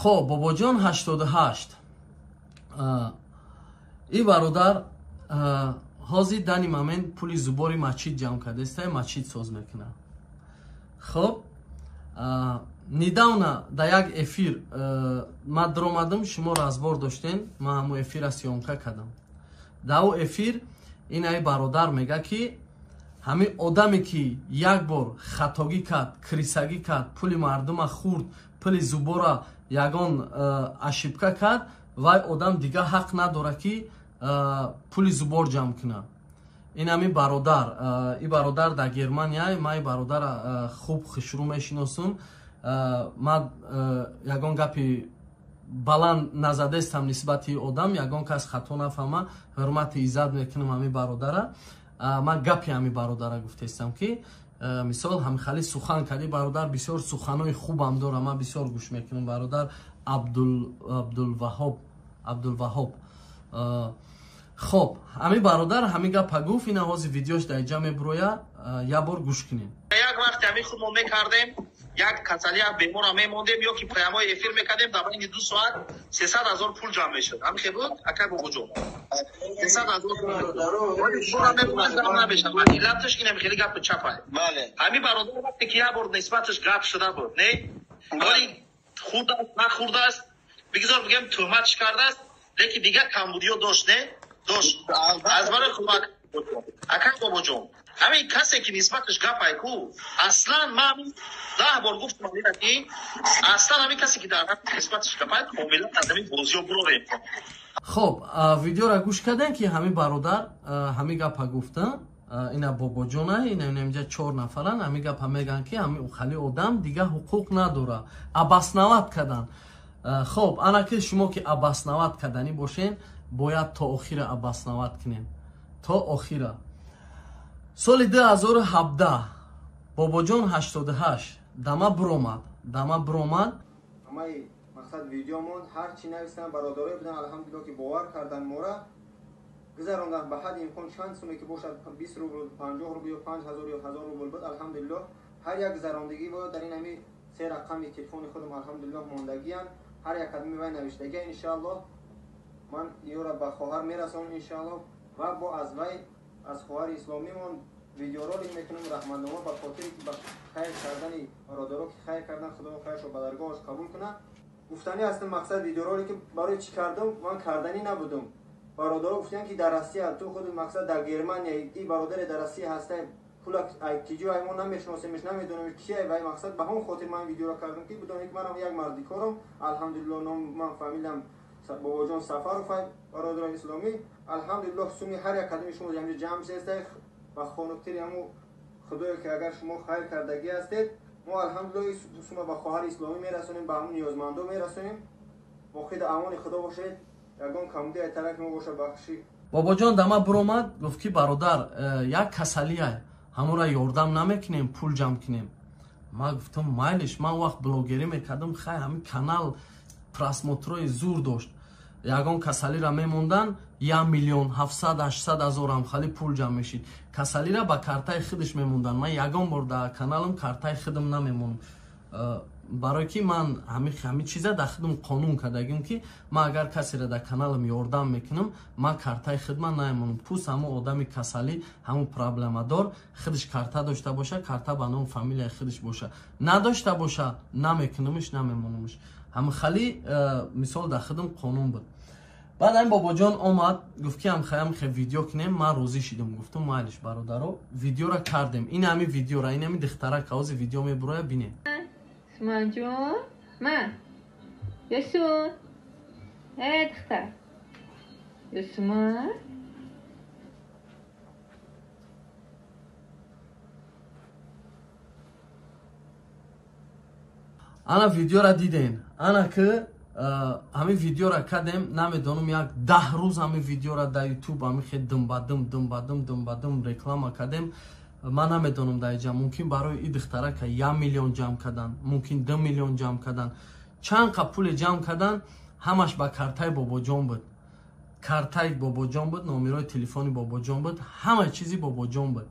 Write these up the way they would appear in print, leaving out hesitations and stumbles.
Хоб, Бобоҷон 88. И бародар ҳозир дани момент пули зубори масҷид ҷамъ кардааст, масҷид соз мекунад. Хоб, недавно да як эфир ма даромадам, шумо разбор доштен, ма ҳамун эфира съёмка кардам. Да ӯ эфир ин ай бародар мега ки ҳамин одаме ки як бор хатогӣ кард, крисагӣ кард, пули мардума хӯрд, пули зубора ягон ошибка кард, вай одам дига ҳақ надорад ки пули зубор ҷамъ кунад. Ин ҳамин бародар, и бародар дар Германия, ман и бародара хуб хушрӯ мешиносум. Ман ягон гапи баланд назадестам нисбати одам, ягон кас хато нафаҳма, ҳурмати иззат мекунам ҳамин бародара. Ман гапи ҳамин бародара гуфтестам ки мисол ҳамихали сухан кардӣ бародар, бисёр суханои хубам дора, ман бисёр гӯш мекунам бародар Абдулваҳоб, Абдулваҳоб. Хоб, ҳамин бародар ҳамин гапа гуфт, ина ҳозир видеош дар инҷа мебуроя, як бор гӯш кунем. Як вақте ҳамин худ мо мекардем, як касалия бемора мемондем ё ки прямой эфир мекардем, дар байни 2 соат 300 ҳазор пул ҷамъ мешуд. Ҳамин хел буд, акай Бобоҷон? 300 ҳазор пул ҷамъ намешуд. Иллаташ ин хеле гапи чапай. Ҳамин бародар вақте ки як бор нисбаташ гап шуда буд, не? Вале хурдааст, нахурдааст, бигзор бигем туҳматш кардааст, лекин дигар камбудиё дошт, не? Дошт. Аз барои кӯмак акай Бобоҷон, ҳамин касе ки нисбаташ гап айку, аслан ман 10 бор гуфтам ки аслан ҳамин касе ки дар нисбаташ гап ай, комилан аз ҳамин бозиё бурорем. Хоб, видеора гӯш кардем ки ҳамин бародар ҳамин гапа гуфта, ина Бобоҷона, ина инҷа 4 нафаран, ҳамин гапа меган ки ҳамин хали одам дига ҳуқуқ надора, обосноват кардан. Хоб, ана ки шумо ки обосноват карданӣ бошен, бояд то охира обосноват кунем, то охира. Соли 2017 Бобоҷон 88 дама буромад, дама буромад. Ҳамаи мақсад видеомон ҳар чӣ нависанд бародарое будан, алҳамдулиллоҳ ки бовар кардан мора, гузарондан ба ҳадди имкон чанд суме ки бошад, 20 рубл, 50 рубл ё 5000 ё 1000 рубл буд, алҳамдулиллоҳ ҳар як гузарондагӣ бояд дар ин ҳамин се рақами телефони худам алҳамдулиллоҳ мондагиам, ҳар як қадами вай навиштагия, иншааллоҳ ман ёра ба хоҳар мерасонам иншааллоҳ, ва бо аз вай аз хоҳари исломимон видеоролик мекунам, раҳматнома ба хотире ки ба хайр кардани бародаро ки хайр кардан, худо хайршо ба даргоҳаш қабул кунад. Гуфтанӣ ҳастам мақсад видеоролики барои чӣ кардам, ман карданӣ набудам. Бародаро гуфтанд ки дар Россия ту худ мақсад дар Германия и бародаре дар Россия ҳастай, пула киҷо ай мо намешиносемш, намедонем кия, вай мақсад ба ҳамон хотир ман видеоро кардам ки бидонед ки манам як мардикорам, алҳамдулиллоҳ ном ман фамилиям Бобоҷон Сафаров, бародарони исломӣ, алҳамдулиллоҳ суми ҳар як қадами шумо ҳамҷо ҷамъ шудааст ва хонуктири ҳаму худое ки агар шумо хайр кардагӣ ҳастед, мо алҳамдулиллоҳ сума ба хоҳари исломӣ мерасонем, ба ҳамун ниёзмандо мерасонем. Боқида амони худо бошед, ягон камбуди аз тарафи мо боша бахши. Бобоҷон дама буромад, гуфт ки бародар як касалия, ҳамонро ёрдам намекунем, пул ҷамъ кунем. Ман гуфтам майлиш, ман вақт блогерӣ мекардам, хай ҳамин канал просмотрои зур дошт. Ягон касалиро мемондан 1 миллион 700-800 ҳазор ҳамхали пул ҷамъ мешид. Касалиро ба картаи худаш мемондан. Ман ягон бор дар каналам картаи худам намемонам. Барои ки ман ҳамин чиза дар худам қонун кардагим ки ман агар касеро дар каналам ёрдам мекунам, ман картаи худма намемонам. Пус ҳамон одами касалӣ, ҳамон проблемадор худаш карта дошта боша, карта ба ном фамилияи худаш боша. Надошта боша, намекунамш, намемонамш. Ҳамин хали мисол дар худам қонун буд. Баъд ҳамин Бобоҷон омад, гуфт ки ҳамхе видео кунем, ман розӣ шидам, гуфтам майлиш бародаро, видеоро кардем. Ин ҳамин видеоро, ин ҳамин духтарак ҳозир видео мебуроя, бинем. Суманҷон, ма, Юсуф, э духтар, Юсума. Ана видеоро дидем, ана ки ҳамин видеоро кардем, намедонам як 10 рӯз ҳамин видеоро дар ютуб ҳамин хел думбадум думбадум думбадум реклама кардем. Ман намедонам дар инҷа мумкин барои и духтарака 1 миллион ҷамъ кардан, мумкин 2 миллион ҷамъ кардан, чанд қа пуле ҷамъ кардан, ҳамаш ба картаи Бобоҷон буд. Картаи Бобоҷон буд, номерои телефони Бобоҷон буд, ҳама чизи Бобоҷон буд.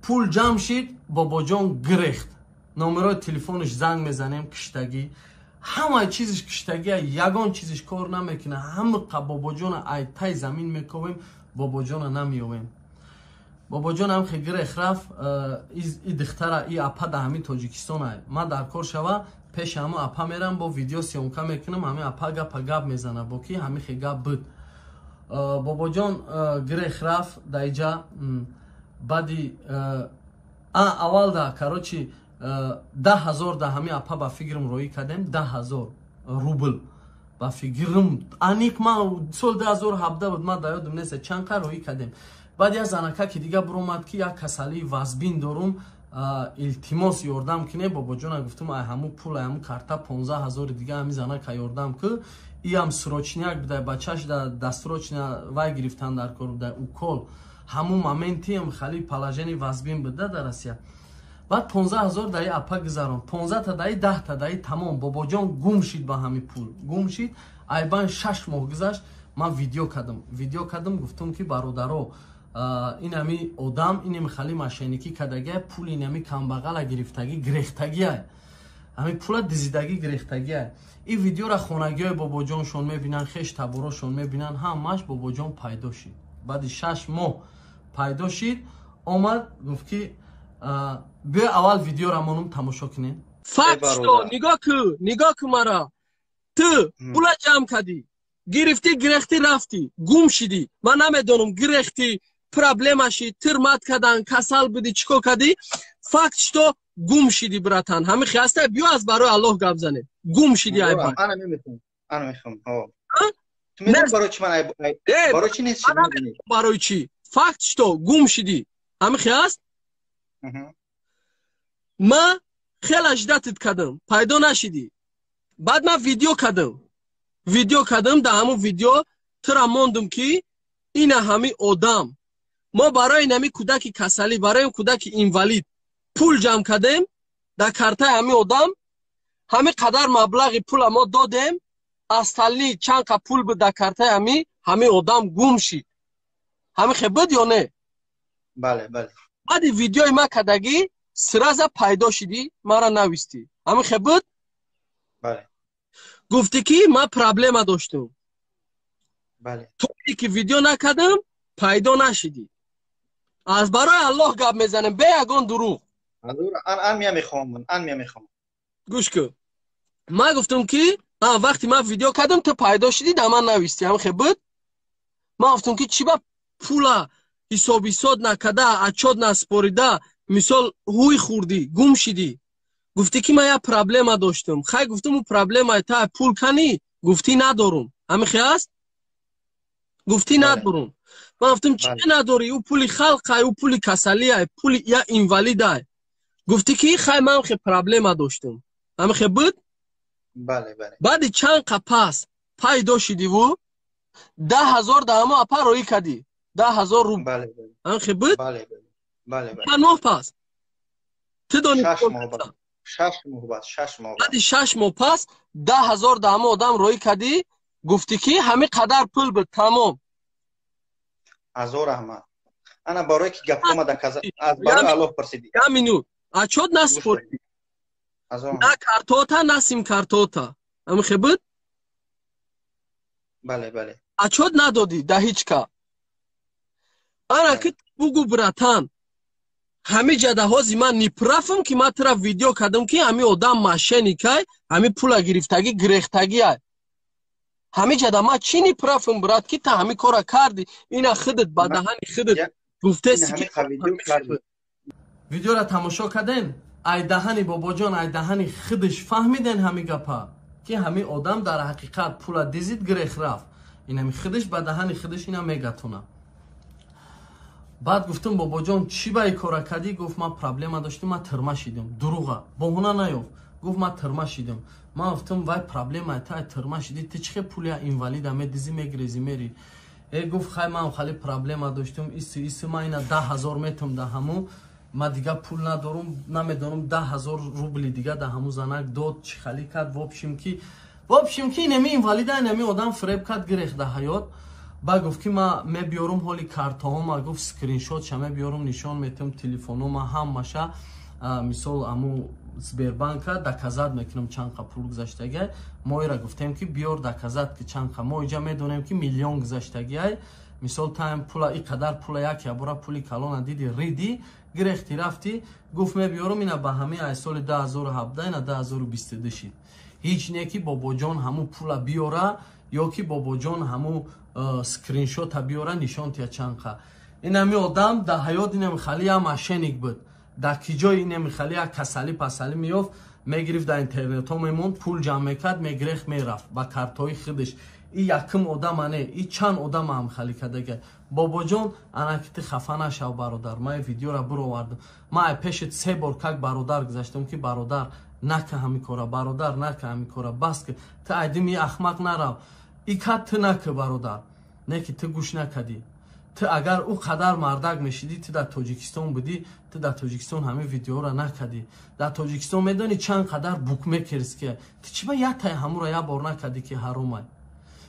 Пул ҷамъ шид, Бобоҷон гирехт. Номерои телефониш занг мезанем, киштагӣ, Ҳамаи чизиш киштагия, ягон чизиш кор намекунад. Ҳамқа Бобоҷона ай тай замин мековем, Бобоҷона намеёвем. Бобоҷон ҳам хе гирех рафт. И духтара, и апа да ҳамин Тоҷикистон ай. Ман дар кор шава, пеши ҳамо апа мерам, бо видео съёмка мекунам. Ҳамин апа гапа гап мезана, бо ки ҳамин хе гап буд. Бобоҷон гирех рафт даиҷа. Баъди аввал да, короче, 10 000 да ҳамин апа ба фикрам роӣ кардем, 10 000 рубл ба фикрам. Аниқ ман соли 2017 буд, ман да ёдам нест чанд қа роӣ кардем. Баъд як занака ки дига буромад, ки як касалии вазбин дорум, илтимос, ёрдам кине. Бобоҷона гуфтум, ай ҳаму пул, ай ҳаму карта 15 000-и дига ҳами занака ёрдам ки. Иам срочняк будай, бачаш да досрочно вай гирифтан дар кор будай, укол. Ҳамун моментиам хали положение вазбин буда дар Россия. Баъд 15 000 даи апа гузарон, 15-та даи, 10-та даи, тамом. Бобоҷон гум шид, ба ҳами пул гум шид. Айбан 6 моҳ гузашт, ман видео кардам, видео кардам, гуфтум, ки бародаро, инами одам инами хали мошенникӣ кардагия, пули инами камбағала гирифтагӣ, гирехтагия, ҳамин пула дизидагӣ, гирехтагия. Ин видеора хонагиҳои Бобоҷоншон мебинанд, хеш таборошон мебинанд, ҳамаш. Бобоҷон пайдо шид, баъди 6 моҳ пайдо шид, омад, гуфт, ки биё, аввал видеора монум, тамошо кунем. Факт что, нигоҳ ку, нигоҳ ку мара. Ту пула ҷамъ кардӣ, гирифтӣ, гирехтӣ, рафтӣ, гум шидӣ. Ман намедонам, гирехтӣ, проблема шид, тирмат кардан, касал будӣ, чӣ кор кардӣ. Факт что, гум шидӣ, братан. Ҳамин хиаста, биё, аз барои Аллоҳ гап занем. Гум шидӣ, айбан. Ана мемехом, ана мехом. Ту медонӣ, барои чӣ ман, барои чӣ нест? Барои чӣ? Факт что, гум шидӣ. Ҳамин хиаст. Ма хеле ждать кардам, пайдо нашидӣ. Баъд ман видео кардам, видео кардам. Дар ҳамун видео тура мондум, ки ина ҳами одам, мо барои инами кӯдаки касалӣ, барои кӯдаки инвалид пул ҷамъ кардем. Дар картаи ҳами одам ҳами қадар маблағи пула мо додем. Остальные чанд қа пул буд дар картаи ҳами одам, гум шид. Ҳами хе буд ё не? Бале, бале. Баъди видеои ма кардагӣ, сразу пайдо шидӣ, мара навистӣ. Ҳами хе буд? Бале. Гуфтӣ, ки ман проблема доштум. Бале. То ки видео накардам, пайдо нашидӣ. Аз барои Аллоҳ гап мезанем, бе ягон дурӯғ. Ан мия мехоҳам, ан мия мехоҳам. Гӯш кун, ман гуфтам, ки вақте ман видео кардам, ту пайдо шидӣ, дар ман навистӣ. Ҳами хе буд? Ман гуфтам, ки чӣ ба пула ҳисоб-ҳисоб накарда, отчёт наспорида, мисол, ҳуй хӯрдӣ, гум шидӣ? Гуфтӣ, ки ман як проблема доштам. Хай, гуфтам, ӯ проблемаи та пул канӣ? Гуфтӣ, надорум. Ҳами хе аст? Гуфтӣ, надорум. Ман гуфтам, чӣ надорӣ? Ӯ пули халқай, ӯ пули касалиай, пули я инвалидай. Гуфтӣ, ки хай, ман хе проблема доштам. Ҳами хе буд? Бале, бале. Баъди чанд қа пас пайдо шидиву 10 000 да ҳамо апа роӣ кардӣ, 10 000 рубл. Ҳами хе буд? Бале. Чанд моҳ пас, ту дони? 6 моҳ баъд, 6 моҳ баъд, 6 моҳ. Баъди 6 моҳ пас 10 000 да ҳамо одам роӣ кардӣ, гуфтӣ, ки ҳамин қадар пул буд, тамом. Ҳазор раҳмат. Ана барое ки гапҳома аз барои Аллоҳ пурсидӣ. Як минут, отчёт наспоридӣ, на картота, на сим-картота. Ҳамин хе буд? Бале, бале. Отчёт надодӣ да ҳеҷ ка. Ана ки бугу, братан, ҳами ҷадаҳози ман неправ ам, ки ман тура видео кардам, ки ҳами одам мошенник ай, ҳами пула гирифтагӣ, гирехтагиай. Ҳами ҷада ман чӣ неправ ам, брат, ки та ҳами кора кардӣ? Ина худат ба даҳани худат гуфтеси, ки Видеора тамошо карден, ай даҳани Бобоҷон, ай даҳани худаш фаҳмиден ҳами гапа, ки ҳами одам дар ҳақиқат пула дизид, гирех рафт. Инами худаш ба даҳани худаш ина мегатона. Баъд гуфтум, Бобоҷон, чӣ ба и кора кардӣ? Гуфт, ман проблема доштум, ман тирма шидам. Дурӯға, боҳуна наёфт. Гуфт, ман тирма шидам. Ман гуфтум, вай проблема та, тирма шидӣ, ту чӣ хел пули инвалида медизӣ, мегрезӣ, мери? Э, гуфт, хай, ман хали проблема доштум, ису ису, ман ина 10 000 метум да ҳаму, ман дига пул надорум, намедонам, 10 000 рубли дига да ҳаму занак дод, чӣ хали кард. В общем ки инами инвалида инами одам фиреб кард, гирех да ҳаёт. Ба гуфт, ки ман мебиёрум ҳоли картаҳома, гуфт, скриншот ша мебиёрум, нишон метиҳам, телефонома, ҳамаша. Мисол, аму Сбербанка доказать мекунам чанд қа пул гузаштагиай. Мо ира гуфтем, ки биёр, доказать ки чанд қа. Мо иҷа медонем, ки миллион гузаштагиай. Мисол, таем пула, и қадар пула, як ябора пули калона диди, риди, гирехти, рафти. Гуфт, мебиёрам. Ина ба ҳамаи ай соли 2017 ина 2022 шид. Ҳеҷ не ки Бобоҷон ҳамун пула биёра ё ки Бобоҷон ҳамун скриншота биёра, нишон тия чанд қа. Инами одам дар ҳаёт инами хали я мошенник буд. Дар ки ҷои инами хали як касалӣ пасалӣ меёфт, мегирифт, дар интернетҳо мемонд, пул ҷамъ мекард, мегирехт, мерафт ба картҳои худаш. И якум одама не, и чанд одама ҳам хали кардага. Бобоҷон, анаки ту хафа нашав, бародар. Ман видеора буровардам. Ман ай пешет се бор как бародар гузаштам, ки бародар, нака ҳами кора, бародар, нака ҳами кора, бас ки ту айдими ахмақ нарав, и кат ту нака, бародар. Не ки ту гӯш накардӣ. Ту агар ӯ қадар мардак мешидӣ, ту дар Тоҷикистон будӣ, ту дар Тоҷикистон ҳамин видеоро накардӣ. Дар Тоҷикистон медонӣ чанд қадар букмекерския? Ту чӣ ба яктаи ҳамуро як бор накардӣ, ки ҳаромай?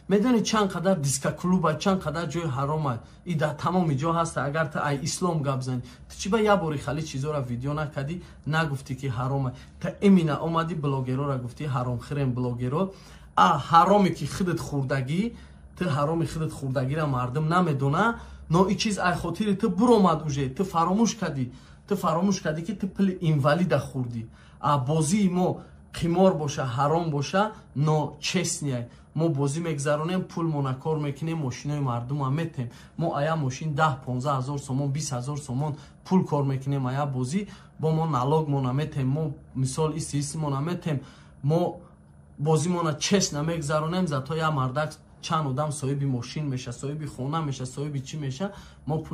Медонӣ чанд қадар дискоклуба, чанд қадар ҷои ҳаромай? И дар тамоми ҷо ҳаста. Агар ту ай ислом гап занӣ, ту чӣ ба як бори хали чизоро видео накардӣ, нагуфтӣ, ки ҳаромай? Ту имина омадӣ, блогерора гуфтӣ ҳаромхӯрем блогеро. А ҳароме ки худат хӯрдагӣ, ту ҳароми худат хӯрдагиро мардум намедона. Но и чиз ай хотири ту буромад уже. Ту фаромӯш кардӣ, ту фаромӯш кардӣ, ки ту пули инвалида хӯрдӣ. А бозии мо қимор боша, ҳаром боша, но честный ай. Мо бозӣ мегзаронем, пулмона кор мекунем, мошинои мардума метем. Мо ая мошин 10-15 ҳазор сомон, 20 ҳазор сомон пул кор мекунем ая бозӣ. Бо мо налогмона метем, мо мисол иси исимона метем. Мо бозимона честно мегзаронем, зато як мардак, чанд одам соҳиби мошин меша, соҳиби хона меша, соҳиби чӣ меша. Мо пул